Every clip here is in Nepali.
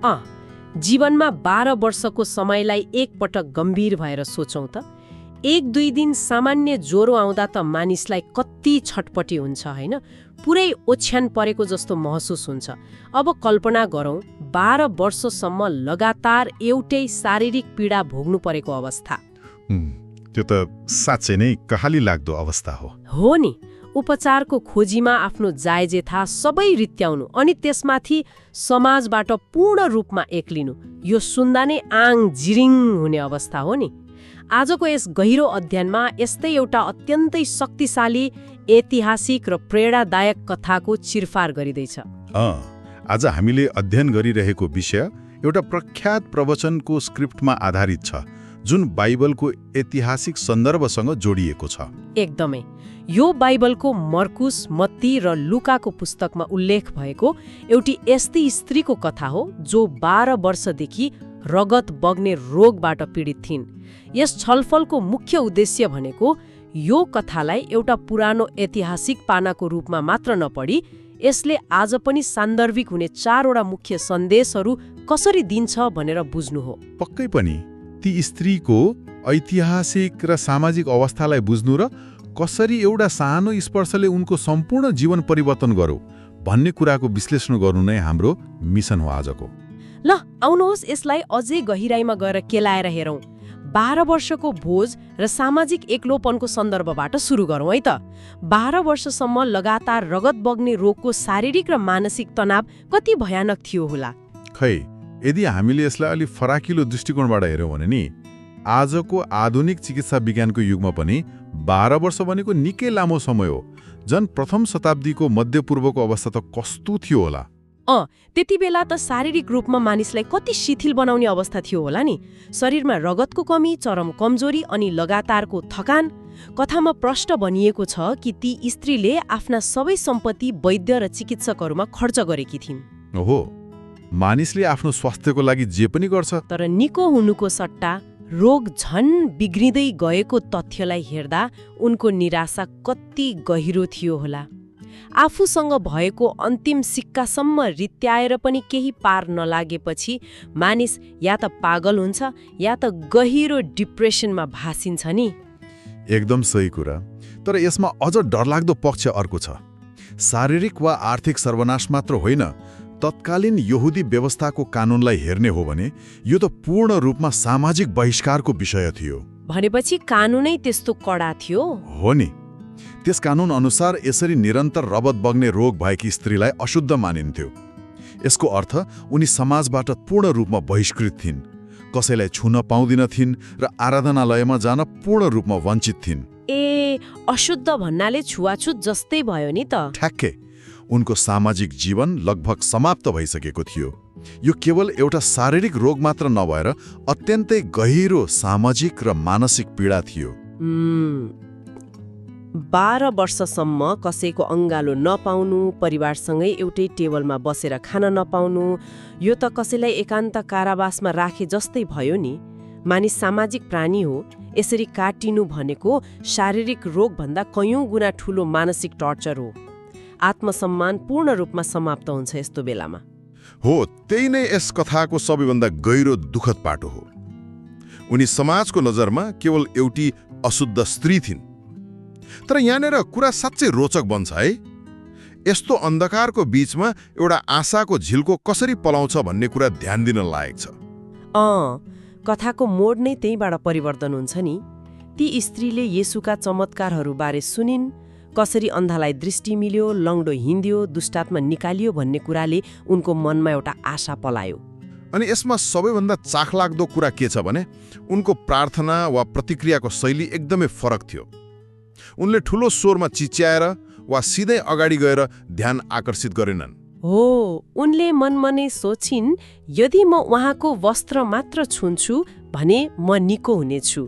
जीवनमा 12 वर्षको समयलाई एकपटक गम्भीर भएर सोचौँ त। 1-2 दिन सामान्य ज्वरो आउँदा त मानिसलाई कति छटपटी हुन्छ होइन, पुरै ओछ्यान परेको जस्तो महसुस हुन्छ। अब कल्पना गरौँ 12 वर्षसम्म लगातार एउटै शारीरिक पीडा भोग्नु परेको अवस्था। त्यो त साँच्चै नै कहाली लाग्दो अवस्था हो नि। उपचारको खोजीमा आफ्नो जायजेथा सबै रित्याउनु अनि त्यसमाथि समाजबाट पूर्ण रूपमा एक्लिनु, यो सुन्दा नै आङ जिरिङ हुने अवस्था हो नि। आजको यस गहिरो अध्ययनमा यस्तै एउटा अत्यन्तै शक्तिशाली ऐतिहासिक र प्रेरणादायक कथाको चिरफार गरिँदैछ। आज हामीले अध्ययन गरिरहेको विषय एउटा प्रख्यात प्रवचनको स्क्रिप्टमा आधारित छ, जुन बाइबलको ऐतिहासिक सन्दर्भसँग जोडिएको छ। एकदमै। यो बाइबलको मर्कुस, मत्ती र लुकाको पुस्तकमा उल्लेख भएको एउटी यस्ती स्त्रीको कथा हो जो 12 वर्षदेखि रगत बग्ने रोगबाट पीडित थिइन्। यस छलफलको मुख्य उद्देश्य भनेको यो कथालाई एउटा पुरानो ऐतिहासिक पानाको रूपमा मात्र नपढी यसले आज पनि सान्दर्भिक हुने 4वटा मुख्य सन्देशहरू कसरी दिन्छ भनेर बुझ्नु हो। पक्कै पनि ती स्त्रीको ऐतिहासिक र सामाजिक अवस्थालाई बुझ्नु र कसरी एउटा सानो स्पर्शले उनको सम्पूर्ण जीवन परिवर्तन गर्यो भन्ने कुराको विश्लेषण गर्नु नै हाम्रो मिसन हो आजको। ल आउनुहोस् यसलाई अझै गहिराईमा गएर केलाएर हेरौँ। 12 वर्षको बोझ र सामाजिक एक्लोपनको सन्दर्भबाट सुरु गरौँ है त। 12 वर्षसम्म लगातार रगत बग्ने रोगको शारीरिक र मानसिक तनाव कति भयानक थियो होला। खै यदि हामीले यसलाई अलि फराकिलो दृष्टिकोणबाट हेर्यौँ भने नि, आजको आधुनिक चिकित्सा विज्ञानको युगमा पनि 12 वर्ष भनेको निकै लामो समय हो। जन प्रथम शताब्दीको मध्यपूर्वको अवस्था त कस्तो थियो होला। त्यति बेला त शारीरिक रूपमा मानिसलाई कति शिथिल बनाउने अवस्था थियो होला नि। शरीरमा रगतको कमी, चरम कमजोरी अनि लगातारको थकान। कथामा प्रश्न बनिएको छ कि ती स्त्रीले आफ्ना सबै सम्पत्ति वैद्य र चिकित्सकहरूमा खर्च गरेकी थिइन्। ओहो, मानिसले आफ्नो स्वास्थ्यको लागि जे पनि गर्छ, तर निको हुनुको सट्टा रोग झन् बिग्रिँदै गएको तथ्यलाई हेर्दा उनको निराशा कति गहिरो थियो होला। आफूसँग भएको अन्तिम सिक्कासम्म रित्याएर पनि केही पार नलागेपछि मानिस या त पागल हुन्छ या त गहिरो डिप्रेसनमा भासिन्छ नि। एकदम सही कुरा। तर यसमा अझ डरलाग्दो पक्ष अर्को छ। शारीरिक वा आर्थिक सर्वनाश मात्र होइन, तत्कालीन यहुदी व्यवस्थाको कानुनलाई हेर्ने हो भने यो त पूर्ण रूपमा सामाजिक बहिष्कारको विषय थियो। भनेपछि कानुनै त्यस्तो कडा थियो? हो नि। त्यस कानुन अनुसार यसरी निरन्तर रगत बग्ने रोग भएकी स्त्रीलाई अशुद्ध मानिन्थ्यो। यसको अर्थ उनी समाजबाट पूर्ण रूपमा बहिष्कृत थिइन्, कसैलाई छुन पाउँदिनथिन् र आराधनालयमा जान पूर्ण रूपमा वञ्चित थिइन्। अशुद्ध भन्नाले छुवाछुत जस्तै भयो नि त। ठ्याक्कै। उनको सामाजिक जीवन लगभग समाप्त भइसकेको थियो। यो केवल एउटा शारीरिक रोग मात्र नभएर अत्यन्तै गहिरो सामाजिक र मानसिक पीडा थियो। 12 वर्षसम्म कसैको अङ्गालो नपाउनु, परिवारसँगै एउटै टेबलमा बसेर खान नपाउनु, यो त कसैलाई एकान्त कारावासमा राखे जस्तै भयो नि। मानिस सामाजिक प्राणी हो। यसरी काटिनु भनेको शारीरिक रोगभन्दा कयौं गुणा ठूलो मानसिक टर्चर हो। आत्मसम्मान पूर्ण रूपमा समाप्त हुन्छ यस्तो बेलामा। हो, त्यही नै यस कथाको सबैभन्दा गहिरो दुःखद पाटो हो। उनी समाजको नजरमा केवल एउटी अशुद्ध स्त्री थिइन्। तर यहाँनिर कुरा साँच्चै रोचक बन्छ है। यस्तो अन्धकारको बीचमा एउटा आशाको झिल्को कसरी पलाउँछ भन्ने कुरा ध्यान दिन लायक छ। कथाको मोड नै त्यहीबाट परिवर्तन हुन्छ नि। ती स्त्रीले येशूका चमत्कारहरूबारे सुनिन्, कसरी अन्धालाई दृष्टि मिल्यो, लङ्डो हिँड्यो, दुष्टात्मा निकालियो भन्ने कुराले उनको मनमा एउटा आशा पलायो। अनि यसमा सबैभन्दा चाखलाग्दो कुरा के छ भने उनको प्रार्थना वा प्रतिक्रियाको शैली एकदमै फरक थियो। उनले ठूलो स्वरमा चिच्याएर वा सिधै अगाडि गएर ध्यान आकर्षित गरेनन्। हो, उनले मनमा नै सोचिन्, यदि म उहाँको वस्त्र मात्र छुन्छु भने म निको हुनेछु।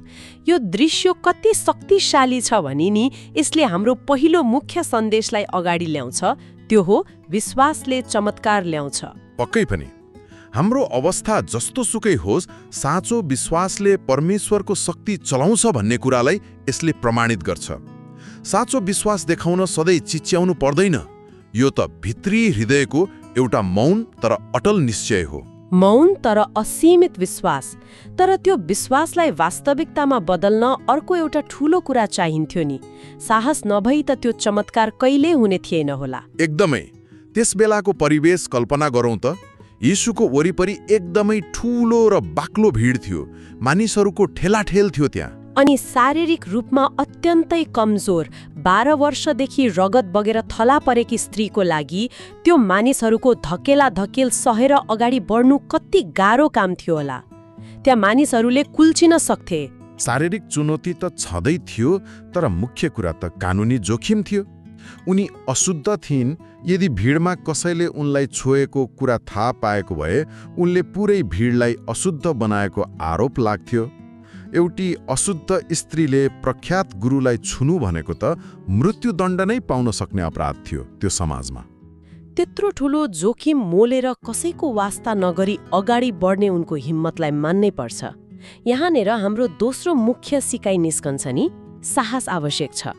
यो दृश्य कति शक्तिशाली छ भने नि यसले हाम्रो पहिलो मुख्य सन्देशलाई अगाडि ल्याउँछ, त्यो हो विश्वासले चमत्कार ल्याउँछ। पक्कै पनि। हाम्रो अवस्था जस्तो सुकै होस्, साँचो विश्वासले परमेश्वरको शक्ति चलाउँछ भन्ने कुरालाई यसले प्रमाणित गर्छ। साँचो विश्वास देखाउन सधैँ चिच्याउनु पर्दैन। यो त भित्री हृदयको एउटा मौन तर अटल निश्चय हो। मौन तर असीमित विश्वास। तर त्यो विश्वासलाई वास्तविकतामा बदल्न अर्को एउटा ठूलो कुरा चाहिन्थ्यो नि। साहस नभई त त्यो चमत्कार कहिल्यै हुने थिएन होला। एकदमै। त्यस बेलाको परिवेश कल्पना गरौँ त। यीशुको वरिपरि एकदमै ठूलो र बाक्लो भिड थियो। मानिसहरूको ठेलाठेल थियो त्यहाँ। अनि शारीरिक रूपमा अत्यन्तै कमजोर 12 वर्षदेखि रगत बगेर थला परेकी स्त्रीको लागि त्यो मानिसहरूको धकेला धकेल सहेर अगाडि बढ्नु कति गाह्रो काम थियो होला। त्यहाँ मानिसहरूले कुल्चिन सक्थे। शारीरिक चुनौती त छँदै थियो, तर मुख्य कुरा त कानुनी जोखिम थियो। उनी अशुद्ध थिइन्। यदि भिडमा कसैले उनलाई छोएको कुरा थाहा पाएको भए उनले पुरै भिडलाई अशुद्ध बनाएको आरोप लाग्थ्यो। एउटी अशुद्ध स्त्रीले प्रख्यात गुरुलाई छुनु भनेको त मृत्युदण्ड नै पाउन सक्ने अपराध थियो त्यो समाजमा। त्यत्रो ठूलो जोखिम मोलेर कसैको वास्ता नगरी अगाडि बढ्ने उनको हिम्मतलाई मान्नै पर्छ। यहाँनिर हाम्रो दोस्रो मुख्य सिकाइ निस्कन्छ नि, साहस आवश्यक छ।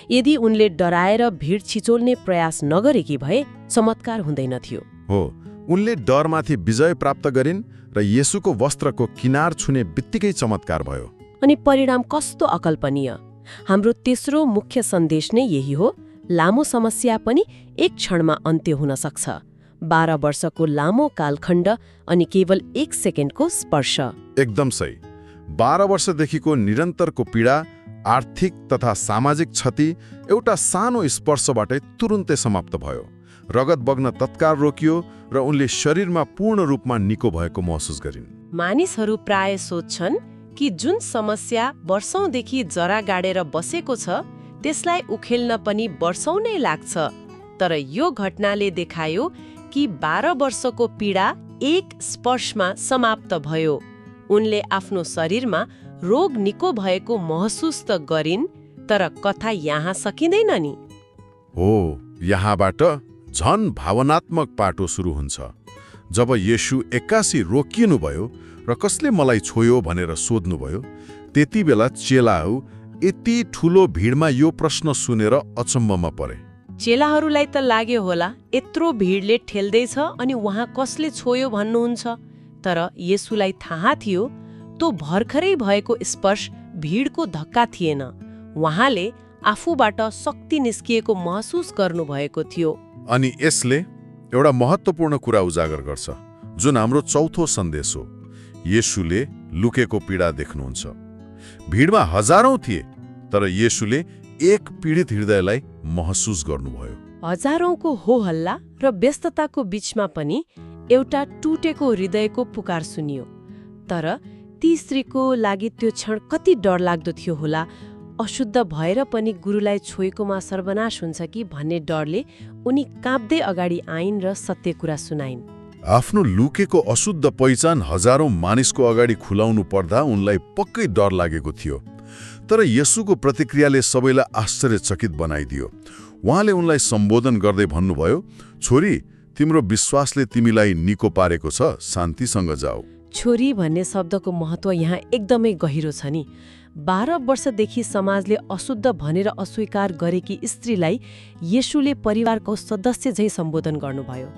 यदि उनले डराएर भिड छिचोल्ने प्रयास नगरेकी भए चमत्कार हुँदैन थियो। हो, उनले डरमाथि विजय प्राप्त गरिन् र येशूको वस्त्रको किनार छुने बित्तिकै चमत्कार भयो। अनि परिणाम कस्तो अकल्पनीय। हाम्रो तेस्रो मुख्य सन्देश नै यही हो, लामो समस्या पनि एक क्षणमा अन्त्य हुन सक्छ। 12 वर्षको लामो कालखण्ड अनि केवल 1 सेकेन्डको स्पर्श। एकदम सही। 12 वर्षदेखिको निरन्तरको पीडा, आर्थिक तथा सामाजिक क्षति एउटा सानो स्पर्शबाटै तुरुन्तै समाप्त भयो। रगत बग्न तत्काल रोकियो र उनले शरीरमा पूर्ण रूपमा निको भएको महसुस गरिन्। मानिसहरू प्राय सोध्छन् कि जुन समस्या वर्षौंदेखि जरा गाडेर बसेको छ त्यसलाई उखेल्न पनि वर्षौं नै लाग्छ। तर यो घटनाले देखायो कि 12 वर्षको पीडा एक स्पर्शमा समाप्त भयो। उनले आफ्नो शरीरमा रोग निको भएको महसुस त गरिन्, तर कथा यहाँ सकिँदैन नि। हो, यहाँबाट झन भावनात्मक पाटो सुरु हुन्छ। जब येशू एक्कासी रोकिनुभयो र कसले मलाई छोयो भनेर सोध्नुभयो, त्यति बेला चेलाहरू यति ठूलो भिडमा यो प्रश्न सुनेर अचम्ममा परे। चेलाहरूलाई त लाग्यो होला यत्रो भिडले ठेल्दैछ अनि उहाँ कसले छोयो भन्नुहुन्छ। तर येशूलाई थाहा थियो त्यो भर्खरै भएको स्पर्श भिडको धक्का थिएन। उहाँले आफूबाट शक्ति निस्किएको महसुस गर्नुभएको थियो। अनि यसले एउटा महत्त्वपूर्ण कुरा उजागर गर्छ, जुन हाम्रो चौथो सन्देश हो। येशूले लुकेको पीडा देख्नुहुन्छ। भिडमा हजारौं थिए, तर येशूले एक पीडित हृदयलाई महसुस गर्नुभयो। हजारौंको हो हल्ला र व्यस्तताको बीचमा पनि एउटा टुटेको हृदयको पुकार सुनियो। तर ती स्त्रीको लागि त्यो क्षण कति डरलाग्दो थियो होला। अशुद्ध भएर पनि गुरुलाई छोएकोमा सर्वनाश हुन्छ कि भन्ने डरले उनी काँप्दै अगाडि आइन् र सत्य कुरा सुनाइन्। आफ्नो लुकेको अशुद्ध पहिचान हजारौं मानिसको अगाडि खुलाउनु पर्दा उनलाई पक्कै डर लागेको थियो। तर येशूको प्रतिक्रियाले सबैलाई आश्चर्यचकित बनाइदियो। उहाँले उनलाई सम्बोधन गर्दै भन्नुभयो, छोरी, तिम्रो विश्वासले तिमीलाई निको पारेको छ, शान्तिसँग जाऊ। छोरी भन्ने शब्दको महत्त्व यहाँ एकदमै गहिरो छ नि। 12 वर्षदेखि समाजले अशुद्ध भनेर अस्वीकार गरेकी स्त्रीलाई येशूले परिवारको सदस्य झै सम्बोधन गर्नुभयो।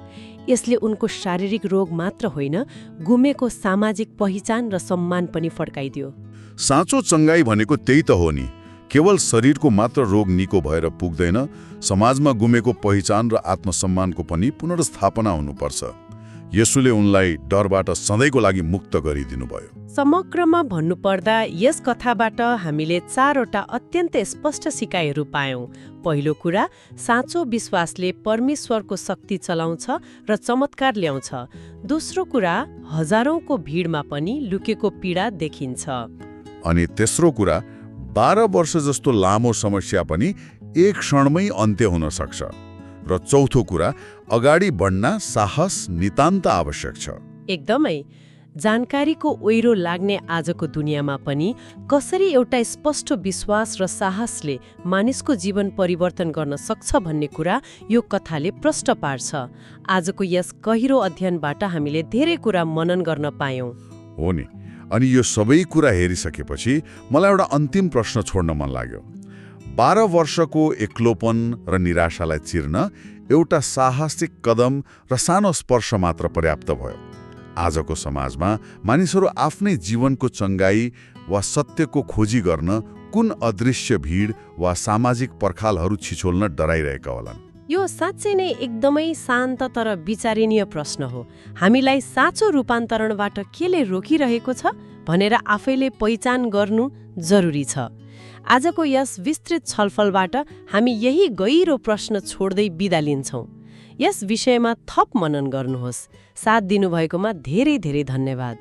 यसले उनको शारीरिक रोग मात्र होइन, गुमेको सामाजिक पहिचान र सम्मान पनि फर्काइदियो। साँचो चङ्गाई भनेको त्यही त हो नि। केवल शरीरको मात्र रोग निको भएर पुग्दैन, समाजमा गुमेको पहिचान र आत्मसम्मानको पनि पुनर्स्थापना हुनुपर्छ। येशूले उनलाई डरबाट सधैँको लागि मुक्त गरिदिनुभयो। समग्रमा भन्नुपर्दा यस कथाबाट हामीले 4वटा अत्यन्त स्पष्ट सिकाइहरू पायौं। पहिलो कुरा, साँचो विश्वासले परमेश्वरको शक्ति चलाउँछ र चमत्कार ल्याउँछ। दोस्रो कुरा, हजारौंको भिडमा पनि लुकेको पीडा देखिन्छ। अनि तेस्रो कुरा, 12 वर्ष जस्तो लामो समस्या पनि एक क्षणमै अन्त्य हुन सक्छ। र चौथो कुरा, अगाडि बढ्न साहस नितान्त आवश्यक छ। एकदमै। जानकारीको ओइरो लाग्ने आजको दुनियाँमा पनि कसरी एउटा स्पष्ट विश्वास र साहसले मानिसको जीवन परिवर्तन गर्न सक्छ भन्ने कुरा यो कथाले प्रष्ट पार्छ। आजको यस गहिरो अध्ययनबाट हामीले धेरै कुरा मनन गर्न पायौं। हो नि। अनि यो सबै कुरा हेरिसकेपछि मलाई एउटा अन्तिम प्रश्न छोड्न मन लाग्यो। 12 वर्षको एक्लोपन र निराशालाई चिर्न एउटा साहसिक कदम र सानो स्पर्श मात्र पर्याप्त भयो। आजको समाजमा मानिसहरू आफ्नै जीवनको चङ्गाई वा सत्यको खोजी गर्न कुन अदृश्य भीड वा सामाजिक पर्खालहरू छिचोल्न डराइरहेका होलान्? यो साँच्चै नै एकदमै शान्त तर विचारणीय प्रश्न हो। हामीलाई साँचो रूपान्तरणबाट केले रोकिरहेको छ भनेर आफैले पहिचान गर्नु जरुरी छ। आजको यस विस्तृत छलफलबाट हामी यही गहिरो प्रश्न छोड्दै बिदा लिन्छौँ। यस विषयमा थप मनन गर्नुहोस्। साथ दिनुभएकोमा धेरै धेरै धन्यवाद।